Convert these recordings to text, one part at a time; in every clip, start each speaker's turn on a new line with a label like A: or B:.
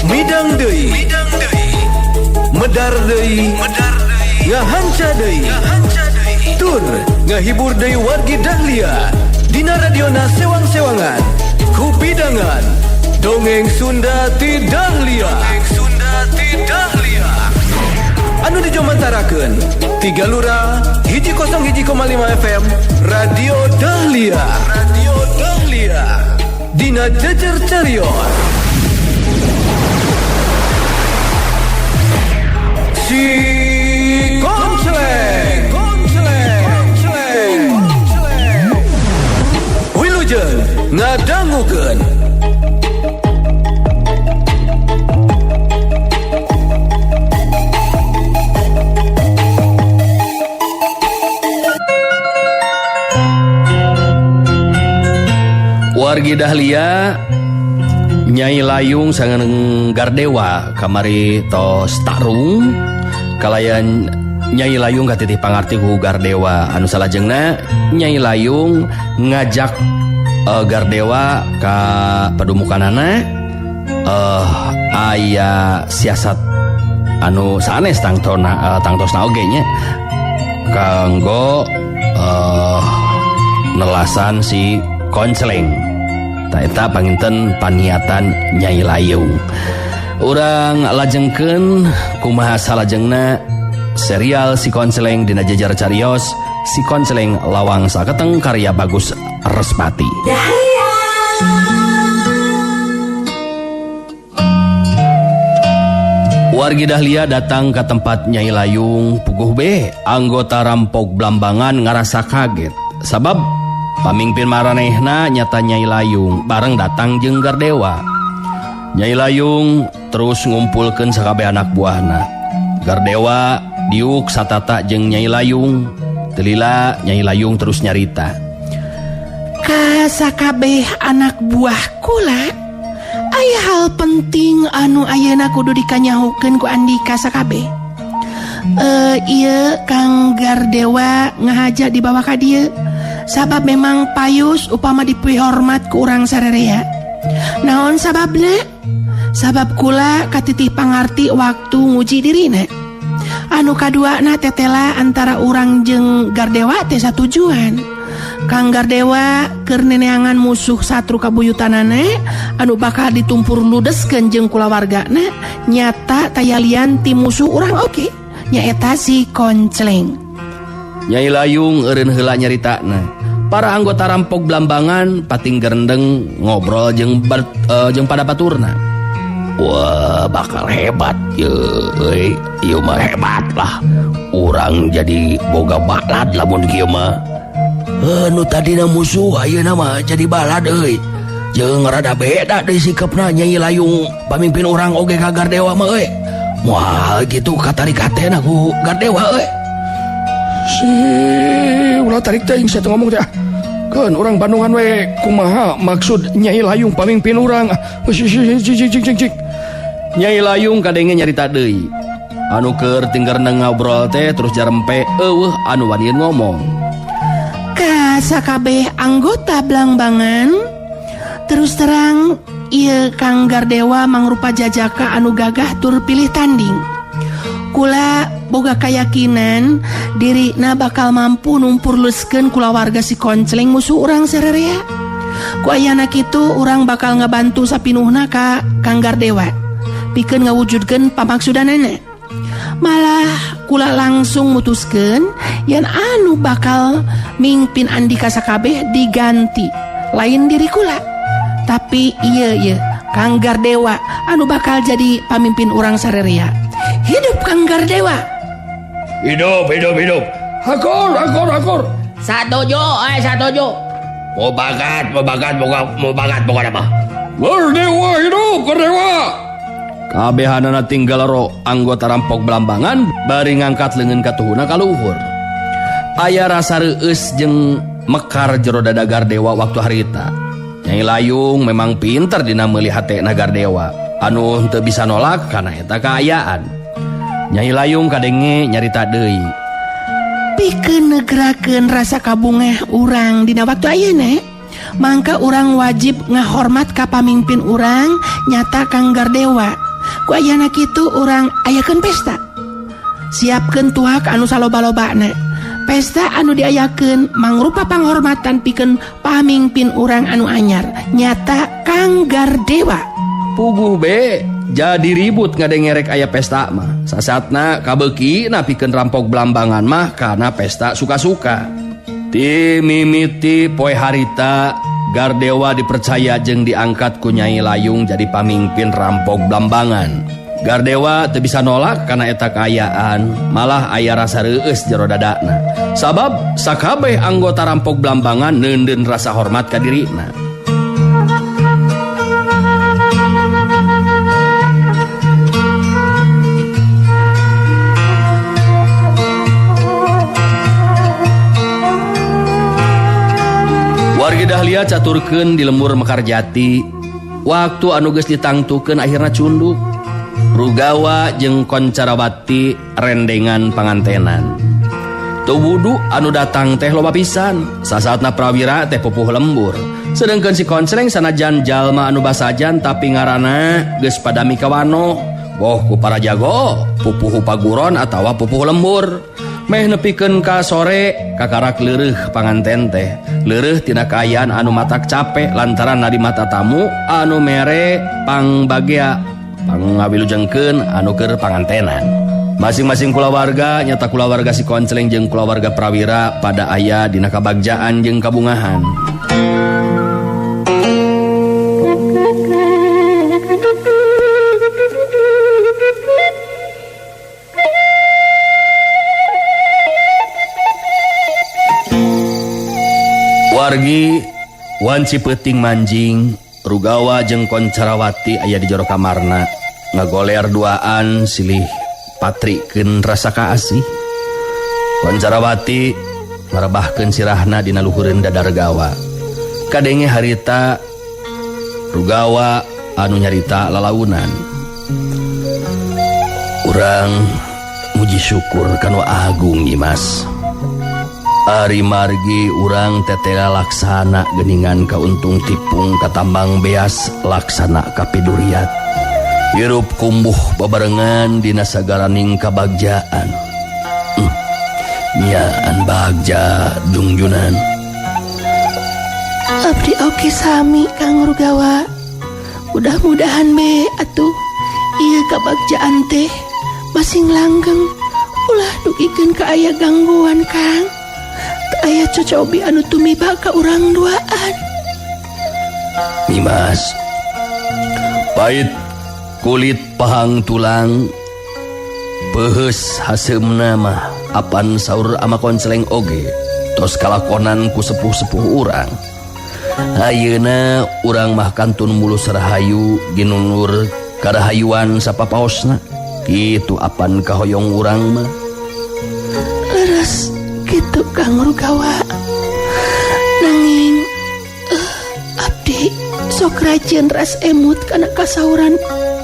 A: Midang deui, medar deui, ngahanca deui, tur ngahibur deui wargi Dahlia dina radiona sewang-sewangan ku pidangan Dongeng Sunda ti Dahlia. Dongeng Sunda ti Dahlia anu dijomantarakeun ti Galura 101,5 FM Radio Dahlia. Radio Dahlia dina Jejer Carios Si Koncleng. Koncleng. Wilujeng ngadangukeun.
B: Wargi Dahlia, Nyai Layung sareng Gardewa kamari tos tarung kalayan Nyai Layung katitih pangarti ku Gardewa anu salajengna Nyai Layung ngajak Gardewa ka padumukanana aya siasat anu sanes tangtona tangtosna oge nya kanggo nelasan si Koncleng. Taeta panginten paniatan Nyai Layung. Urang lajengkeun kumaha salajengna serial Si Koncleng dina Jejer Carios Si Koncleng Lawang Saketeng karya Bagus Respati. Wargi Dahlia datang ke tempat Nyai Layung puguh be anggota rampok Blambangan ngarasa kaget sabab pamimpin maranehna nyata Nyai Layung bareng datang jeung Gardewa. Nyai Layung terus ngumpulkeun sakabeh anak buahna. Gardewa diuk satata jeung Nyai Layung. Telila Nyai Layung terus nyarita.
C: Ka sakabeh anak buah kula, aya hal penting anu ayeuna kudu dikanyahukeun ku Andika sakabeh. Ieu Kang Gardewa ngahaja dibawa ka dieu. Sabab memang payus upama dipihormat ku urang sarerea. Naon sababna? Sabab kula katitih pangarti waktu nguji dirina. Anu kaduana tetela antara urang jeung Gardewa teh satujuan. Kang Gardewa keur neneangan musuh satru kabuyutanana anu bakal ditumpur ludeskeun jeung kulawargana nyata tayalian ti musuh urang oge nyaeta si Koncleng.
B: Nyai Layung eureun heula nyaritana. Para anggota rampok Blambangan pating gerendeng ngobrol jeung jeung pada baturna. Wah, bakal hebat ye euy, ieu mah hebat lah. Urang jadi boga balad lamun kieu mah. Nu tadina musuh ayeuna mah jadi balad euy. Jeung rada beda deui sikapna Nyai Layung pamimpin urang oge ka Gardewa mah euy. Moal kitu katarik hatena ku Gardewa euy.
D: Si ulah tarik teuing sia teh ngomong teh. Keun urang Bandungan we kumaha maksud Nyai Layung pamimpin urang. Cing.
B: Nyai Layung kadenge nyarita deui. Anu keur tinggarna ngobrol teh terus jarempe eueuh anu wanian ngomong.
C: Ka sakabeh anggota Blambangan terus terang ieu Kang Gardewa mangrupa jajaka anu gagah tur pilih tanding. Kula boga kayakinan dirina bakal mampu numpurluskeun kulawarga si Koncleng musuh urang sarerea. Ku ayana kitu urang bakal ngabantu sapinuhna ka Kang Gardewa pikeun ngawujudkeun pamaksudanana. Malah kula langsung mutuskeun yen anu bakal mingpin Andika sakabeh diganti lain diri kula tapi ieu ye Kang Gardewa anu bakal jadi pamimpin urang sarerea. Hidup Kang Gardewa.
B: Hidup, hidup, hidup.
D: Hakor, hakor, hakor.
E: Satojo, satojo.
B: Mau bakat, mau bakat, mau bakat, pokoknya mah.
D: Gardewa hidup, Gardewa.
B: Kabehanana tinggal ro anggota rampok Blambangan bari ngangkat leungeun katuhuna kaluhur. Aya rasa reueus jeung mekar jero dada Gardewa waktu harita. Nyai Layung memang pinter dina meuli hatena Gardewa anu henteu bisa nolak kana eta kaayaan. Nyai Layung kadenge nyarita deui.
C: Pikeun negerakeun rasa kabungah urang dina waktu ayeuna. Mangka urang wajib ngahormat ka pamimpin urang nyata Kang Gardewa. Ku ayana kitu urang ayakeun pesta. Siapkeun tuak anu saloba-lobana. Pesta anu diayakeun mangrupa panghormatan pikeun pamimpin urang anu anyar nyata Kang Gardewa.
B: Puguh be jadi ribut ngadengerek aya pesta mah. Sasatna kabeuki pikeun rampok Blambangan mah kana pesta suka-suka. Ti mimiti poe harita Gardewa dipercaya jeung diangkat ku Nyai Layung jadi pamimpin rampok Blambangan. Gardewa teu bisa nolak kana eta kaayaan, malah aya rasa reueus jero dadana. Sabab sakabeh anggota rampok Blambangan neundeun rasa hormat ka dirina. Wargi Dahlia caturkeun di lembur Mekarjati. Waktu anu geus ditangtukeun akhirna cunduk. Rugawa jeung Koncarawati rendengan pangantenan. Teu wudu anu datang teh loba pisan. Sasaatna prawira teh pupuh lembur. Sedengkeun si Konceleng sanajan jalma anu basajan tapi ngaranna geus padami kawano. Boh ku para jago, pupuhu paguron atawa pupuh lembur. Meh nepikeun ka sore kakarak leureuh panganten teh. Leureuh tina kaayaan anu matak capek lantaran narima tatamu anu mere pangbagea pangawilujengkeun anu keur pangantenan. Masing-masing kulawarga nyata kulawarga si Konceleng jeung kulawarga prawira pada aya dina kabagjaan jeung kabungahan. Wargi wanci peuting manjing Rugawa jeung Koncarawati aya di jero kamarna ngagoler duaan silih patrikeun rasa kaasih. Koncarawati ngarebahkeun sirahna dina luhureun dada Rugawa. Kadenge harita Rugawa anu nyarita lalaunan. Urang muji syukur kana Agung Nyimas. Ari margi urang tetela laksana geningan kauntung tipung katambang beas laksana kapiduriat. Hirup kumbuh babarengan dina sagaraning kabagjaan. Nyaan bagja jungjunan.
C: Abdi oge sami Kang Rugawa. Mudah-mudahan be atuh ieu kabagjaan teh masing langgeng ulah dugikeun ka aya gangguan Kang. Aya cocobi anu tumiba ka urang duaan.
B: Nimas, pait kulit pahang tulang peuheus haseumna mah apan saur ama Konceleng oge tos kalakonan ku sepuh-sepuh urang. Ayeuna urang mah kantun mulus rahayu ginunur karahayuan sapapaosna. Kitu apan kahoyong urang mah.
C: Leres kitu Kang Rugawa. Nanging abdi sok rajin ras emut kana kasauran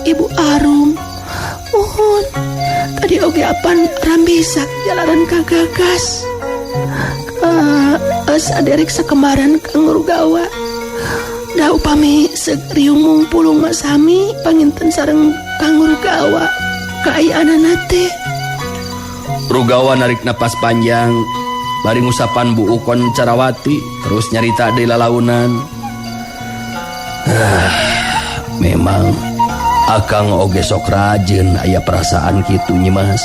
C: Ibu Arum. Mohon tadi oge apan rambisak jalaran kagagas. Saderek sakemaran Kang Rugawa. Da upami riung mungpulung masami panginten sareng Kang Rugawa kaayaanana teh.
B: Rugawa narik napas panjang bari ngusapan buuk Koncarawati terus nyarita deui lalaunan. Memang akang oge sok rajin aya perasaan kitu Nyimas.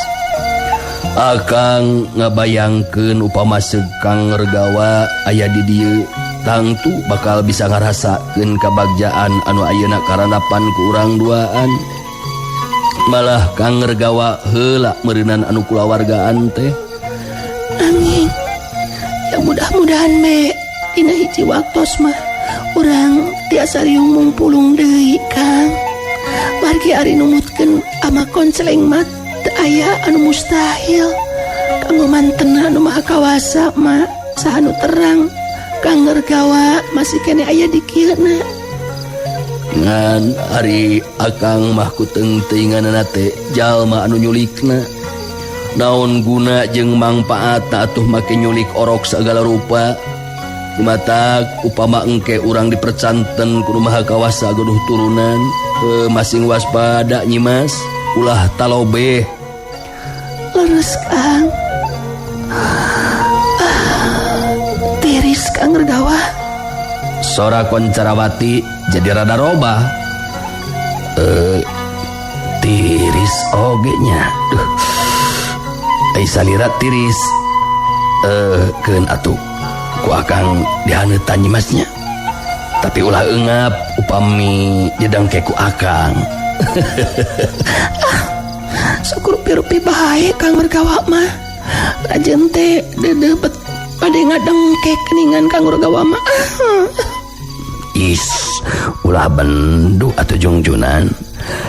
B: Akang ngabayangkeun upama seug Kang Rugawa aya di dieu tangtu bakal bisa ngarasakeun kabagjaan anu ayeuna karanapan ku urang duaan. Malah Kang Rugawa heula meureunan anu kulawargaan teh.
C: Nanging ya mudah-mudahan me dina hiji waktos mah urang tiasa riung mungpulung deui Kang. Margi ari numutkeun ama Konceleng mah teu aya anu mustahil. Kanggo mantena anu maha kawasa mah saha nu terang Kang Rugawa masih kene aya di kieuna.
B: Ngan ari akang mah ku teuing-teuinganna teh jalma anu nyulikna. Naon guna jeung mangpaatna atuh make nyulik orok sagala rupa. Gumatak upama engke urang dipercanten ku Nu Maha Kawasa gaduh turunan masing waspada Nyimas ulah talobeh.
C: Leres Kang. Tiris Kang Regawa.
B: Sora Koncarawati jadi rada robah. Tiris oge nya. Duh. Ai salira tiris. Keun atuh ku akang dihaneutan Nyimasnya. Tapi ulah eungap upami didengke ku akang.
C: Sok rupi-rupi bae Kang Regawa mah. Rajen teh deudeuh bet bade ngadengke keningan Kang Regawa mah.
B: Is, ulah bendu atuh jungjunan.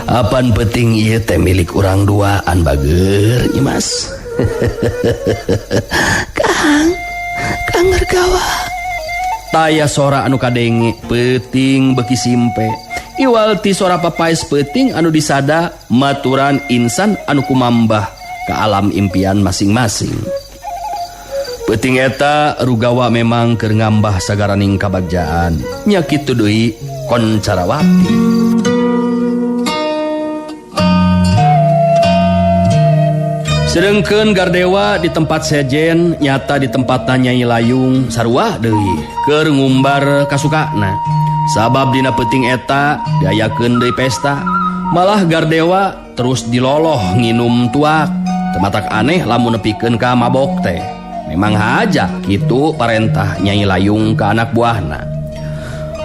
B: Apan penting ieu teh milik urang duaan bager Nyimas.
C: Kang, Kang Regawa.
B: Taya sora anu kadenge peuting beuki simpe. Iwal ti sora papaes peuting anu disada maturan insan anu kumambah ke alam impian masing-masing. Peuting eta Rugawa memang keur ngambah sagaraning kabagjaan. Nya kitu deui Koncarawati. Sedengkeun Gardewa di tempat sejen nyata di tempat Nyai Layung sarua deui keur ngumbar kasukana. Sabab dina peuting eta diayakeun deui pesta, malah Gardewa terus diloloh nginum tuak. Tematak aneh lamun nepikeun ka mabok teh. Memang haja kitu parentah Nyai Layung ka anak buahna.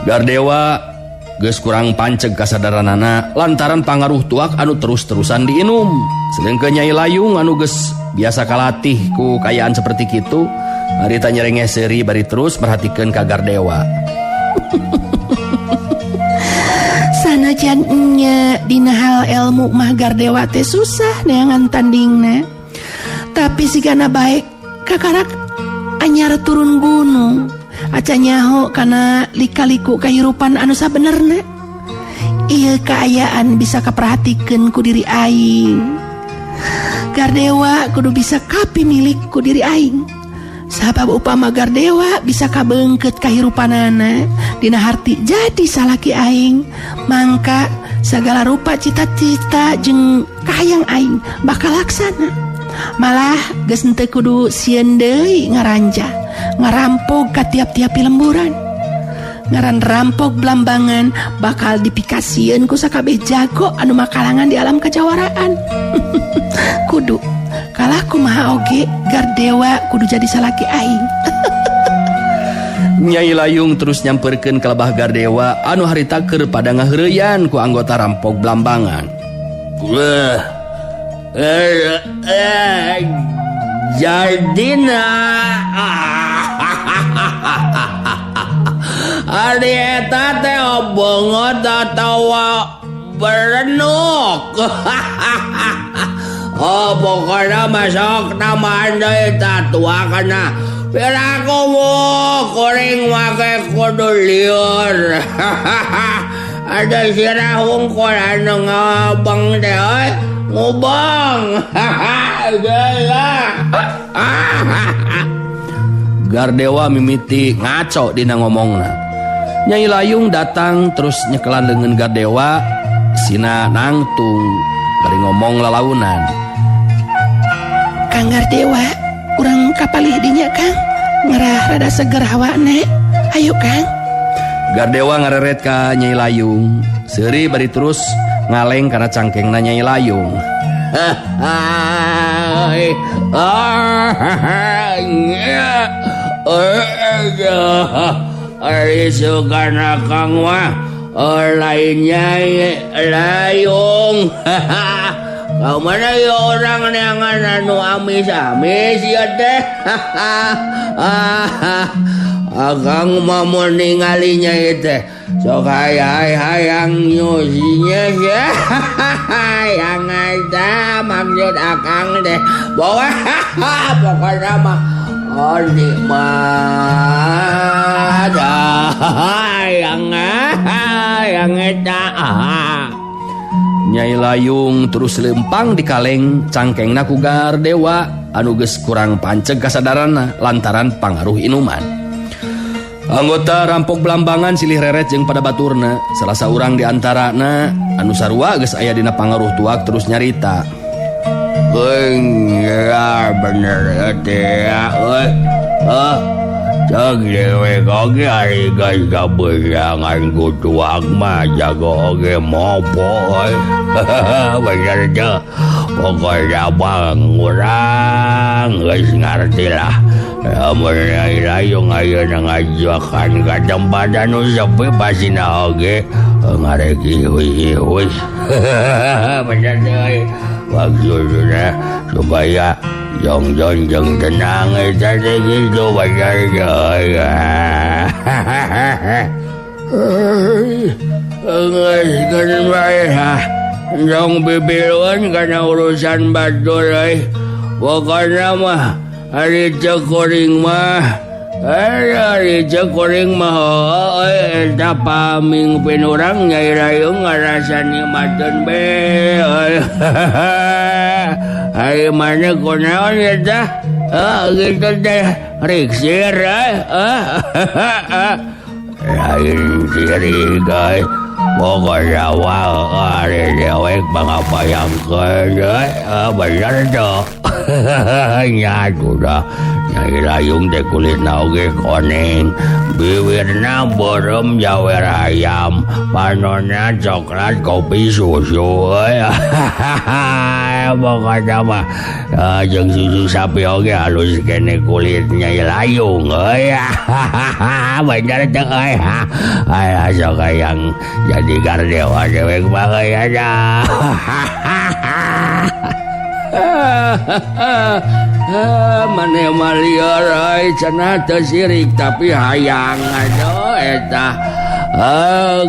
B: Gardewa geus kurang panceg kasadaranana lantaran pangaruh tuak anu terus-terusan diinum. Sedengkeun Nyai Layung anu geus biasa kalatih ku kaayaan seperti kitu, harita nyerengeh seuri bari terus merhatikeun ka Gardewa.
C: Sanajan nya dina hal ilmu mah Gardewa teh susah neangan tandingna. Tapi sigana baik kakarak anyar turun gunung. Aca nyaho kana lika-liku kahirupan anu sabenerna. Ieu kaayaan bisa kaperhatikeun ku diri aing. Gardewa kudu bisa kapimilik ku diri aing. Sabab upama Gardewa bisa kabeungkeut kahirupanana dina harti jadi salaki aing, mangka sagala rupa cita-cita jeung kahayang aing bakal laksana. Malah geus henteu kudu sieun deui ngaranja, ngarampok ka tiap-tiap lemburan. Ngaran rampok Blambangan bakal dipikasieun ku sakabeh jago anu makalangan di alam kajawaraan. Kudu kalah kumaha oge Gardewa kudu jadi salaki aing.
B: Nyai Layung terus nyamperkeun ka lebah Gardewa anu harita keur pada ngaheureyan ku anggota rampok Blambangan. Wah. Jadina ari eta teh bongot atawa berenuk. Oh pokoknya masuk nama deui tatua kana piraku kuring make kudu liur. Ada sirah hungkul anu ngabeng teh euy. Ngubang. Gardewa mimiti ngaco dina ngomongna. Nyai Layung datang terus nyekelan leungeun Gardewa sina nangtung bari ngomong lalaunan.
C: Kang Gardewa, urang kapalih dinya Kang. Ngerah rada seger hawana. Ayo Kang.
B: Gardewa ngareret ka Nyai Layung. Seuri bari terus ngaleng karena cangkengna Nyai Layung. Ari sugana Kang mah lain Nyai Layung. Kau mana ya orang neangan anu amis-amis ya teh. Akang mah mun ningalinya ieu teh sok hayang nyusinya ya. Yang eta maksud akang teh bawa pokokna mah oh nikmat yang eta. Nyai Layung terus lempang di kaleng cangkengna ku Gardewa anu geus kurang panceg kasadaranna lantaran pangaruh inuman. Anggota rampok Blambangan silih reret jeung pada baturna. Salah saurang di antarana anu sarua geus aya dina pangaruh tuak terus nyarita.
E: Euy, bener teh euy. Ah, cek dewek oge ari geus kabeunangan ku tuak mah jago oge mopo euy. Bener teh. Pokoknya bang urang geus ngarti lah. Lamun Nyai Layung ayeuna ngajakan ka tempat anu sepi pasina oge ngarek ihuy-ihuy. Bener teh. Maksudna supaya jongjon jeung tenang eta teh kitu bener teh. Geus keun bae ha. Jong bibiluan kana urusan batur euy. Pokona mah ari cek kuring mah, ari cek kuring mah euy eta pamingpin urang Nyai Layung ngarasa nikmateun be euy. Ari maneh kunaon eta? Gitu teh riksir euy. Lain sirik euy. Pokoknya mah ari dewek pangabayangkeun euy. Bener teu? Nya sudah Nyai Layung teh kulitna oge koneng, bibirna beureum jawer ayam, panonna coklat kopi susu euy. Pokoknya mah jeung susu sapi oge halus kene kulit Nyai Layung euy. Bener teu euy? Aya sok hayang jadi gardewa dewek mah euy ada.
B: Maneh mah lieur euy cenah teu sirik tapi hayang aduh eta.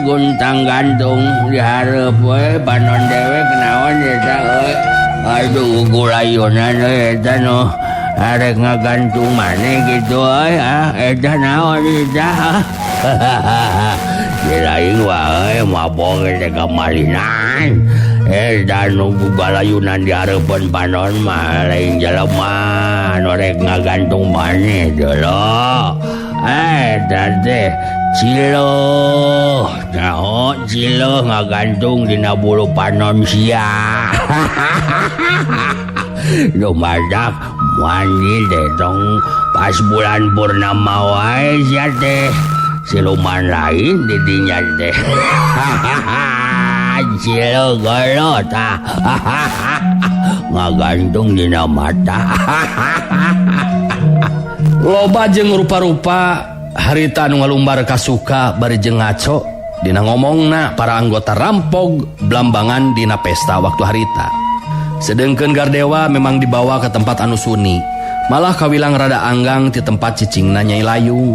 B: Guntang gantung di hareup we panon dewek naon eta euy. Aduh gulayunan euy eta nu arek ngagantung maneh kitu euy. Eta naon eta? Lain wae mabok teh kamalinan. Eta nu galayunan di hareupeun panon mah lain jelema nu rek ngagantung maneh deuleu. Eta teh ciluh, naon ciluh ngagantung dina bulu panon sia. Lumadak mandi teh tong pas bulan purnama wae sia teh. Siluman lain di dinya teh. Ciluh gelo tah. Ngagantung dina mata. Loba jeung rupa-rupa harita anu ngalumbar kasuka bari jeung ngaco dina ngomongna para anggota rampog Blambangan dina pesta waktu harita. Sedengkeun Gardewa memang dibawa ke tempat anu suni, malah kawilang rada anggang ti tempat cicingna Nyai Layung.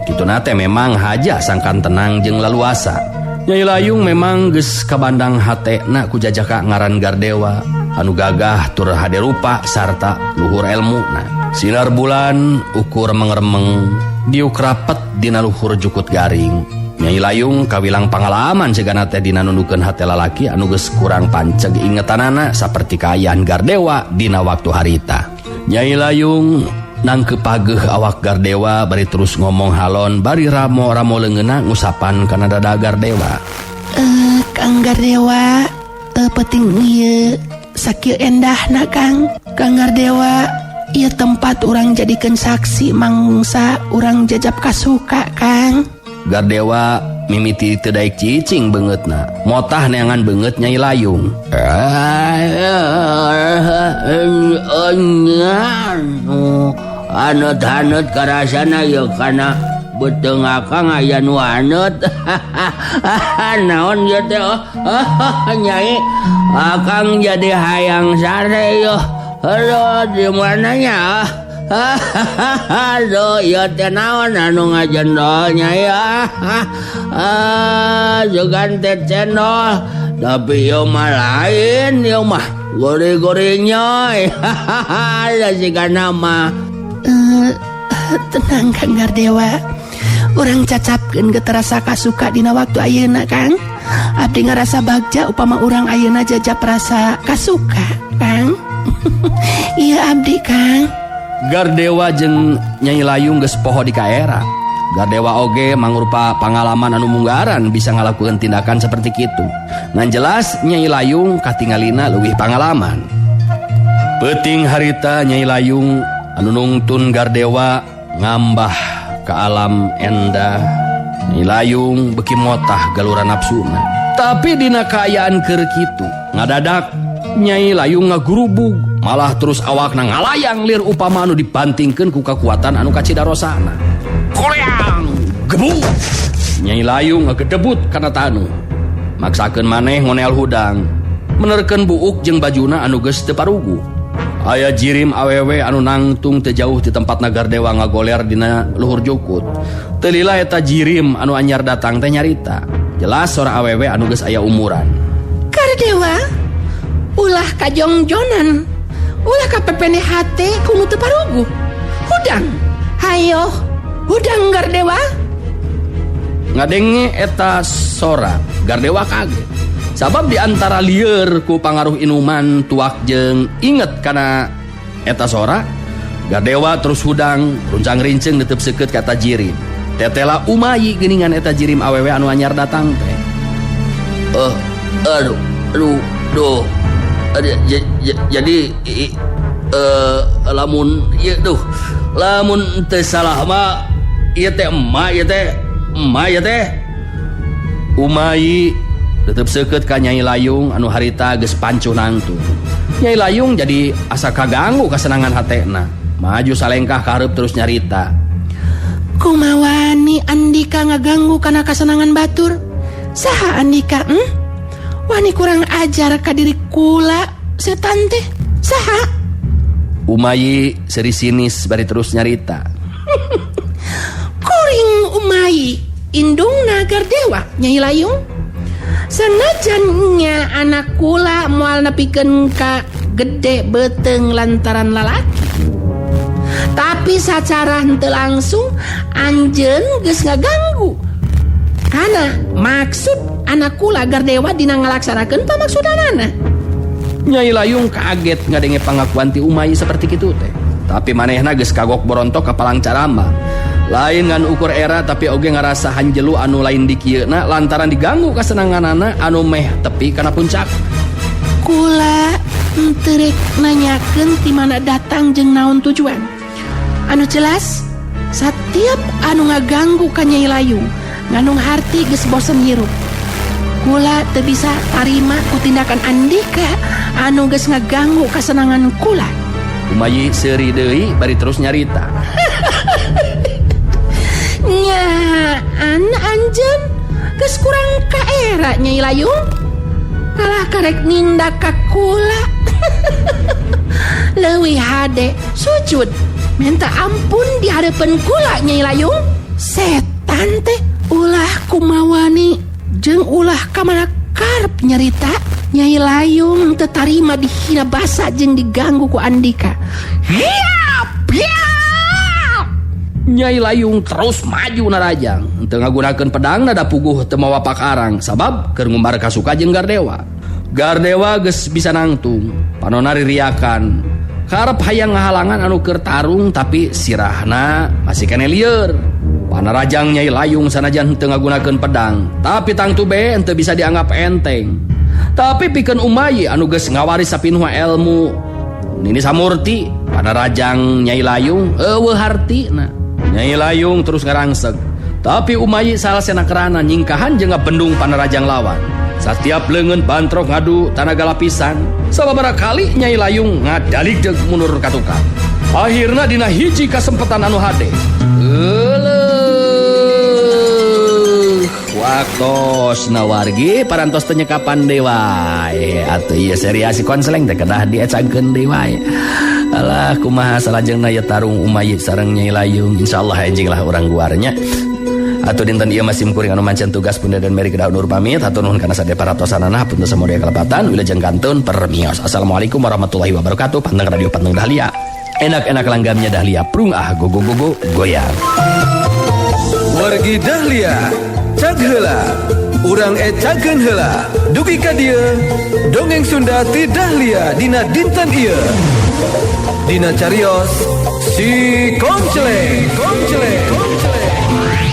B: Kituna teh memang haja sangkan tenang jeung laluasa. Nyai Layung memang geus kabandang hatena ku jajaka ngaran Gardewa anu gagah tur hade rupa sarta luhur elmuna. Sinar bulan ukur mengremeng diuk rapet dina luhur jukut garing. Nyai Layung kawilang pangalaman cegana teh dina nundukeun hate lalaki anu geus kurang panceg ingetanana saperti kaayaan Gardewa dina waktu harita. Nyai Layung nangkep pageuh awak Gardewa bari terus ngomong halon bari ramo-ramo leungeunna ngusapan kana dada Gardewa.
C: Kang Gardewa, penting ieu sakieu endahna Kang. Kang Gardewa, ieu tempat urang jadikeun saksi mangsa urang jajap kasuka Kang.
B: Gardewa mimiti teu daek cicing beungeutna, motah neangan beungeut Nyai Layung.
E: Anut-anut karasana ieu kana beuteung akang aya nu anut. Naon ieu teh? Nyai, akang jadi hayang sare ieu. Aduh, di mananya? Aduh, ieu teh naon anu ngajendol Nyai? Jugan teh cendol, tapi ieu mah lain ieu mah gori-gorinya. Da sigana mah.
C: Tenang Kang Gardewa, urang cacapkeun geus terasa kasuka dina waktu ayeuna Kang. Abdi ngarasa bagja upama urang ayeuna jajap rasa kasuka Kang. Iya abdi Kang.
B: Gardewa jeung Nyai Layung geus poho di kaera. Gardewa oge mangrupa pangalaman anu munggaran bisa ngalakukan tindakan seperti kitu. Ngan jelas Nyai Layung katingalina leuwih pangalaman. Peuting harita Nyai Layung anu nungtun Gardewa ngambah ke alam endah. Nyai Layung beki motah galura nafsuna. Tapi dina kaayaan keur kitu ngadadak Nyai Layung ngagurubug malah terus awakna ngalayang lir upama anu dibantingkeun ku kakuatan anu kacidarosana. Koleang gebuk. Nyai Layung ngagedebut kana tanu. Maksakeun maneh ngonel hudang. Menerkeun buuk jeung bajuna anu geus teu parugu. Aya jirim awewe anu nangtung teu jauh ti tempatna Gardewa ngagoler dina luhur jukut. Teu lila eta jirim anu anyar datang teh nyarita. Jelas sora awewe anu geus aya umuran.
C: Gardewa, ulah kajongjonan, ulah kapepene hate ku nu teu parugu. Hudang, hayo, hudang Gardewa.
B: Ngadenge eta sora, Gardewa kaget. Sabab di antara lieur ku pangaruh inuman tuak jeung inget kana eta sora, Gardewa terus hudang runcang rinceng netep seukeut ka eta jirim. Tetela Umayi geuningan eta jirim awewe anu anyar datang teh. Aduh, aduh, duh. Jadi lamun ieu duh, lamun teu salah mah ieu teh emak ieu teh, emak ieu teh. Umayi tetep seukeut ka Nyai Layung anu harita geus pancuh nangtung. Nyai Layung jadi asa kaganggu kasenangan hatena. Maju salengkah ka hareup terus nyarita.
C: Kumawani Andika ngaganggu kana kasenangan batur. Saha Andika? Wani kurang ajar ka diri kula setan teh. Saha?
B: Umayi seri sinis bari terus nyarita.
C: Kuring Umayi indungna Gardewa Nyai Layung. Sanajan nya anak kula moal nepikeun ka gede beuteung lantaran lalaki. Tapi sacara henteu langsung anjeun geus ngaganggu. Kana maksud anak kula Gardewa dina ngalaksanakeun pamaksudanana.
B: Nyai Layung kaget ngadenge pangakuan ti Umayi seperti kitu teh. Tapi manehna geus kagok borontok ka palang carama. Lain ngan ukur era tapi oge ngarasa hanjelu anu lain dikieuna lantaran diganggu kasenanganana anu meh tepi kana puncak.
C: Kula henteu rek nanyakeun ti mana datang jeung naon tujuan. Anu jelas setiap anu ngaganggu ka Nyai Layung ngandung harti geus bosen hirup. Kula teu bisa tarima ku tindakan Andika anu geus ngaganggu kasenangan kula.
B: Umayi seuri deui bari terus nyarita.
C: Nyaan anjeun geus kurang kaera Nyai Layung. Kalah karek nindak ka kula. Leuwih hade sujud minta ampun di hareupeun kula Nyai Layung. Setan teh ulah kumawani jeung ulah kamana karep nyarita. Nyai Layung teu tarima dihina basa jeung diganggu ku Andika. Hiap, hiap.
B: Nyai Layung terus maju narajang. Teu ngagunakeun pedang nada puguh teu mawa pakarang sabab keur ngumbar kasuka jeung Gardewa. Gardewa geus bisa nangtung, panona ririakan. Karep hayang ngahalangan anu keur tarung tapi sirahna masih keneh lieur. Panarajang Nyai Layung sanajan teu ngagunakeun pedang, tapi tangtu be henteu bisa dianggap enteng. Tapi pikeun Umayi anu geus ngawaris sapinuh ilmu Nini Samurti, panarajang Nyai Layung eueuh hartina. Nyai Layung terus ngarangseg. Tapi Umayi salah senakerana nyingkahan jeung ngabendung panarajang lawan. Satiap leungeun bantrok ngadu tanaga lapisan, sababaraha kali Nyai Layung ngadaligdeg mundur ka tukang. Akhirna dina hiji kasempatan anu hade. Euleuh, waktosna wargi parantos teu nyekapan deui wae. Atuh ieu seri si konseleng teh kedah diecagkeun deui wae. Alah kumaha salajengna ieu tarung Umayi sareng Nyai Layung, insyaallah enjing lah urang guarnya. Atuh dinten ieu masih kuring anu mancen tugas Bunda dan Mary kedah undur pamit. Hatur nuhun kana sadaya paratosanana, hapunten samodia kalepatan, wilujeng kantun permios. Assalamualaikum warahmatullahi wabarakatuh. Panteng Radio Panteng Dahlia. Enak-enak langgamnya Dahlia prung ah go go go go goyang.
A: Wargi Dahlia, cag heula. Urang ecakeun heula. Dugi ka dieu, dongeng Sunda ti Dahlia dina dinten ieu. Dina carios si Konceleng, Konceleng, Konceleng.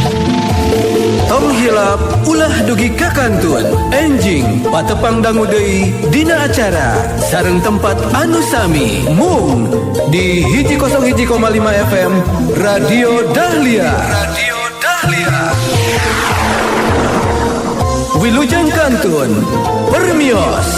A: Cilap ulah dugi ka kantun. Enjing patepang dangu deui dina acara sareng tempat anu sami mung di 101,5 FM Radio Dahlia. Radio Dahlia. Wilujeng kantun. Permios.